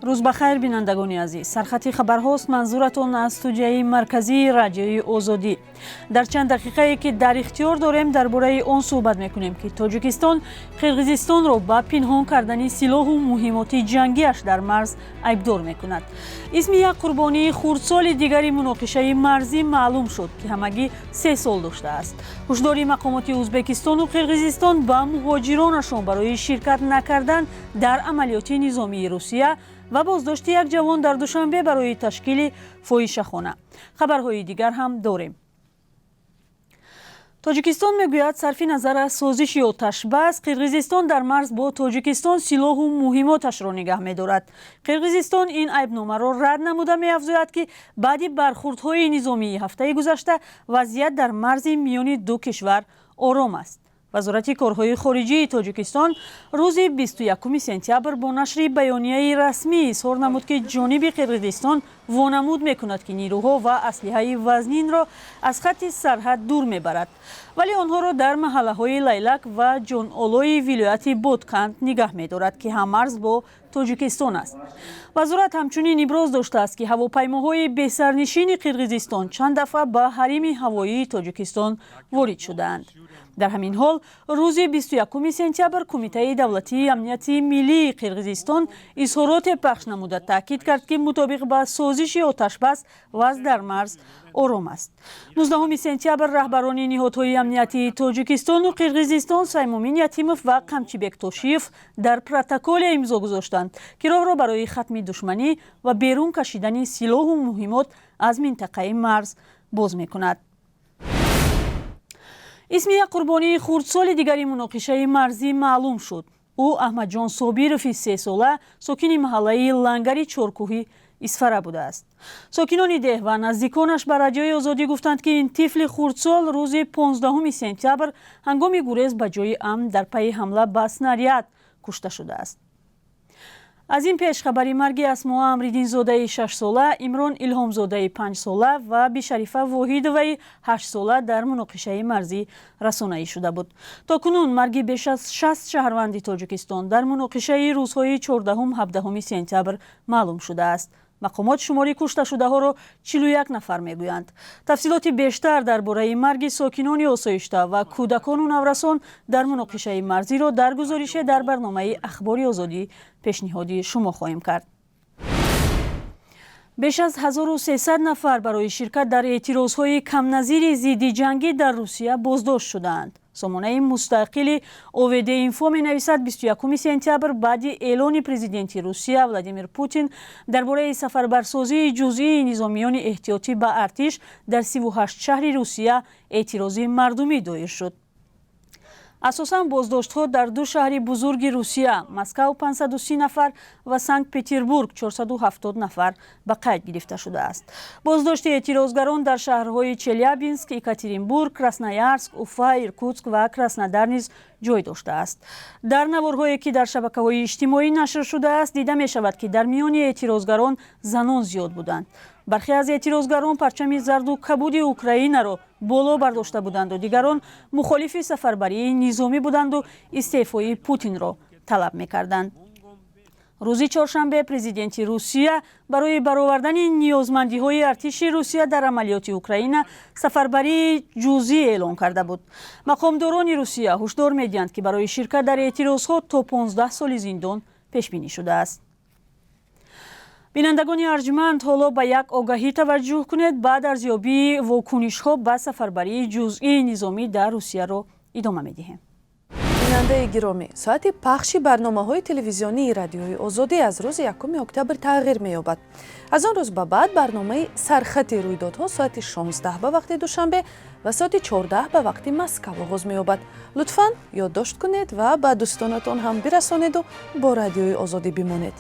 Рӯз ба хайр, бинандагони азиз. Сархати хабарҳост, манзуратон аз студияи марказии Радиои Озодӣ. Дар чанд дақиқае, ки дар ихтиёр дорем, дар бораи он суҳбат мекунем, ки Тоҷикистон Қирғизистонро ба пинҳон кардани силоҳу муҳимоти ҷангиаш дар марз айбдор мекунад. Исми як қурбонии хурдсоли дигари муноқишаи марзӣ маълум шуд, ки ҳамагӣ 3 сол доштааст. Ҳушдори мақомоти Ӯзбекистону Қирғизистон ба муҳоҷиронашон барои ширкат накардан дар амалиёти низомии Русия ва боздошти як ҷавон дар Душанбе барои ташкили фоҳишахона. Хабарҳои дигар ҳам дорем. Тоҷикистон мегӯяд, сарфи назар аз созиши оташбас, Қирғизистон дар марз бо Тоҷикистон силоҳу муҳимоташро нигаҳ медорад. Қирғизистон ин айбномаро рад намуда, меафзояд, ки баъди бархурдҳои низомии ҳафтаи гузашта вазъият дар марзи миёни ду кишвар ором аст. Вазорати корҳои хориҷии Тоҷикистон рӯзи 21 сентябр бо нашри баёнияи расмӣ изҳор намуд, ки ҷониби Қирғизистон вонамуд мекунад, ки нирӯҳо ва аслиҳаи вазнинро аз хатти сарҳад дур мебарад, вале онҳоро дар маҳаллаҳои Лайлак ва Ҷонолои вилояти Ботканд нигаҳ медорад, ки ҳаммарз бо Тоҷикистон аст. Вазорат ҳамчунин иброз доштааст, ки ҳавопаймоҳои бесарнишини Қирғизистон чанд дафъа ба ҳарими ҳавоии Тоҷикистон ворид шудаанд. Дар ҳамин ҳол, рӯзи 21 сентябр Кумитаи давлатии амнияти миллии Қирғизистон изҳороте пахш намуда, таъкид кард, ки мутобиқ ба созиши оташбас вазъ дар марз ором аст. 19 сентябр раҳбарони ниҳодҳои амниятии Тоҷикистону Қирғизистон, Саймумин Ятимов ва Қамчибек Тошиев, дар протоколе имзо гузоштанд, ки роҳро барои хатми душманӣ ва берун кашидани силоҳу муҳимот аз минтақаи марз боз мекунад. Исми як қурбонии хурдсоли дигари муноқишаи марзӣ маълум шуд. Ӯ Аҳмадҷон Собирови 3сола, сокини маҳаллаи Лангари Чоркӯҳи Исфара будааст. Сокинони деҳ ва наздиконаш ба Радиои Озодӣ гуфтанд, ки ин тифли хурдсол рӯзи 15 сентябр ҳангоми гурез ба ҷои амн дар пайи ҳамла ба снаряд кушта шудааст. Аз ин пеш хабари марги Асмоа Амриддинзодаи 6сола, Имрон Илҳомзодаи 5сола ва Бишарифа Воҳидоваи 8сола дар муноқишаи марзӣ расонаӣ шуда буд. То кунун марги беш аз 60 шаҳрванди Тоҷикистон дар муноқишаи рӯзҳои 14-ҳум, 17 сентябр маълум шудааст. Мақомот шумори кушташудаҳоро 41 нафар мегӯянд. Тафсилоти бештар дар бораи марги сокинони осоишта ва кӯдакону наврасон дар муноқишаи марзиро дар гузорише дар барномаи Ахбори Озодӣ пешниҳоди шумо хоҳем кард. Беш аз 1300 нафар барои ширкат дар эътирозҳои камназири зиддиҷангӣ дар Русия боздошт шудаанд. Сомонаи мустақили ОВД Инфо менависад, 21 сентябр баъди эълони президенти Русия Владимир Путин дар бораи сафарбарсозии ҷузъии низомиёни эҳтиётӣ ба артиш дар 38 шаҳри Русия эътирози мардумӣ доир шуд. Асосан боздоштҳо дар ду шаҳри бузурги Русия, Москав 530 нафар ва Санкт Петербург 470 нафар, ба қайд гирифта шудааст. Боздошти эътирозгарон дар шаҳрҳои Челябинск, Екатеринбург, Красноярск, Уфа, Иркутск ва Краснодар низ ҷой доштааст. Дар наворҳое, ки дар шабакаҳои иҷтимоӣ нашр шудааст, дида мешавад, ки дар миёни эътирозгарон занон зиёд буданд. Бархе аз эътирозгарон парчами зарду кабуди Украинаро боло бардошта буданду дигарон мухолифи сафарбарии низомӣ буданду истеъфои Путинро талаб мекарданд. Рӯзи чоршанбе президенти Русия барои баровардани ниёзмандиҳои артиши Русия дар амалиёти Украина сафарбарии ҷузъӣ эълон карда буд. Мақомдорони Русия ҳушдор медиҳанд, ки барои ширкат дар эътирозҳо то 15 соли зиндон пешбинӣ шудааст. Бинандагони арҷманд, ҳоло ба як огаҳӣ таваҷҷӯҳ кунед. Баъд арзёбии вокунишҳо ба сафарбарии ҷузъии низомӣ дар Русияро идома медиҳем. Бинандаи гиромӣ, соати пахши барномаҳои телевизионии Радиои Озодӣ аз рӯзи 1 октябр тағйир меёбад. Аз он рӯз ба баъд барномаи Сархати рӯйдодҳо соати 16 ба вақти Душанбе ва соати 14 ба вақти Москав оғоз меёбад. Лутфан ёддошт кунед ва ба дӯстонатон ҳам бирасонеду бо Радиои Озодӣ бимонед.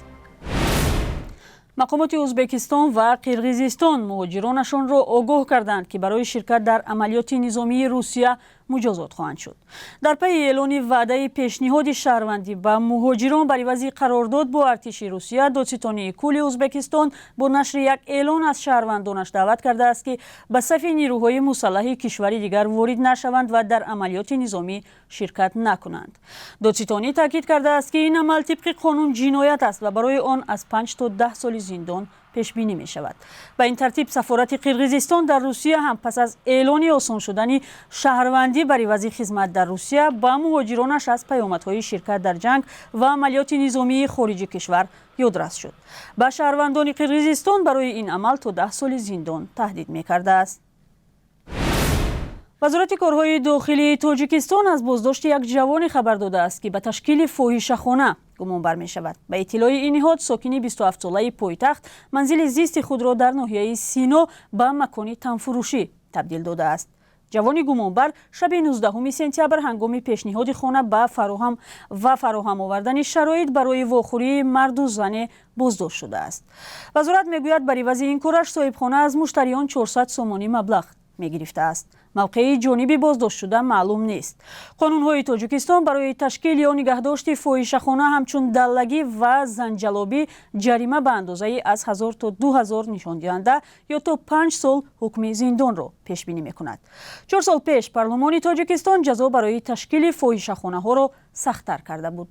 Мақомоти Ӯзбекистон ва Қирғизистон муҳоҷиронашонро огоҳ карданд, ки барои ширкат дар амалиёти низомии Русия Муҷозот хоҳанд шуд. Дар пайи эълони ваъдаи пешниҳоди шаҳрвандӣ ба муҳоҷирон бар ивази қарордод бо артиши Русия, Додситонии кулли Ӯзбекистон бо нашри як эълон аз шаҳрвандонаш даъват кардааст, ки ба сафи нирӯҳои мусаллаҳи кишвари дигар ворид нашаванд ва дар амалиёти низомӣ ширкат накунанд. Додситонӣ таъкид кардааст, ки ин амал тибқи қонун ҷиноят аст ва барои он аз 5 то 10 соли зиндон пешбинӣ мешавад. Ба ин тартиб, сафорати Қирғизистон дар Русия ҳам пас аз эълони осон шудани шаҳрвандӣ бар ивази хизмат дар Русия ба муҳоҷиронаш аз паёмадҳои ширкат дар ҷанг ва амалиёти низомии хориҷи кишвар ёдрас шуд. Ба шаҳрвандони Қирғизистон барои ин амал то 10 соли зиндон таҳдид мекардааст. Вазорати корҳои дохилии Тоҷикистон аз боздошти як ҷавоне хабар додааст, ки ба ташкили фоҳишахона гумонбар мешавад. Ба иттилои ин ниҳод, сокини 27-солаи пойтахт манзили зисти худро дар ноҳияи Сино ба макони танфурӯшӣ табдил додааст. Ҷавони гумонбар шаби 19 сентябр ҳангоми пешниҳоди хона ба фароҳам ва фароҳам овардани шароит барои вохӯрии марду зане боздошт шудааст. Вазорат мегӯяд, бар ивази ин кораш соҳибхона аз муштариён 400 сомонӣ маблағ мегирифтааст. Мавқеи ҷониби боздоштшуда маълум нест. Қонунҳои Тоҷикистон барои ташкил ё нигаҳдошти фоҳишахона ҳамчун даллагӣ ва занҷалобӣ ҷарима ба андозаи аз 1000 то 2000 нишондиҳанда ё то 5 сол ҳукми зиндонро пешбинӣ мекунад. 4 сол пеш парлумони Тоҷикистон ҷазо барои ташкили фоҳишахонаҳоро сахттар карда буд.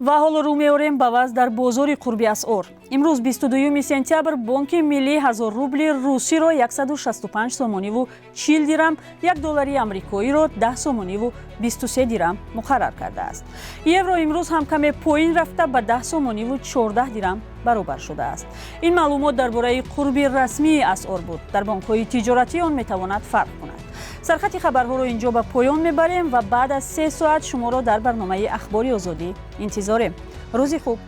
Ва ҳоло рӯ меорем ба вазъ дар бозори қурби асъор. Имрӯз, 22 сентябр, Бонки миллӣ 1000 рубли русиро 165 сомониву 40 дирам, 1 доллари амрикоиро 10 сомониву 23 дирам муқаррар кардааст. Евро имрӯз ҳам каме поин рафта, ба 10 сомониву 14 дирам баробар шудааст. Ин маълумот дар бораи қурби расмии асъор буд. Дар бонкҳои тиҷоратӣ он метавонад фарқ кунад. Сархати хабарҳоро инҷо ба поён мебарем ва баъд аз 3 соат шуморо дар барномаи Ахбори Озодӣ интизорем. Рӯзи хуб.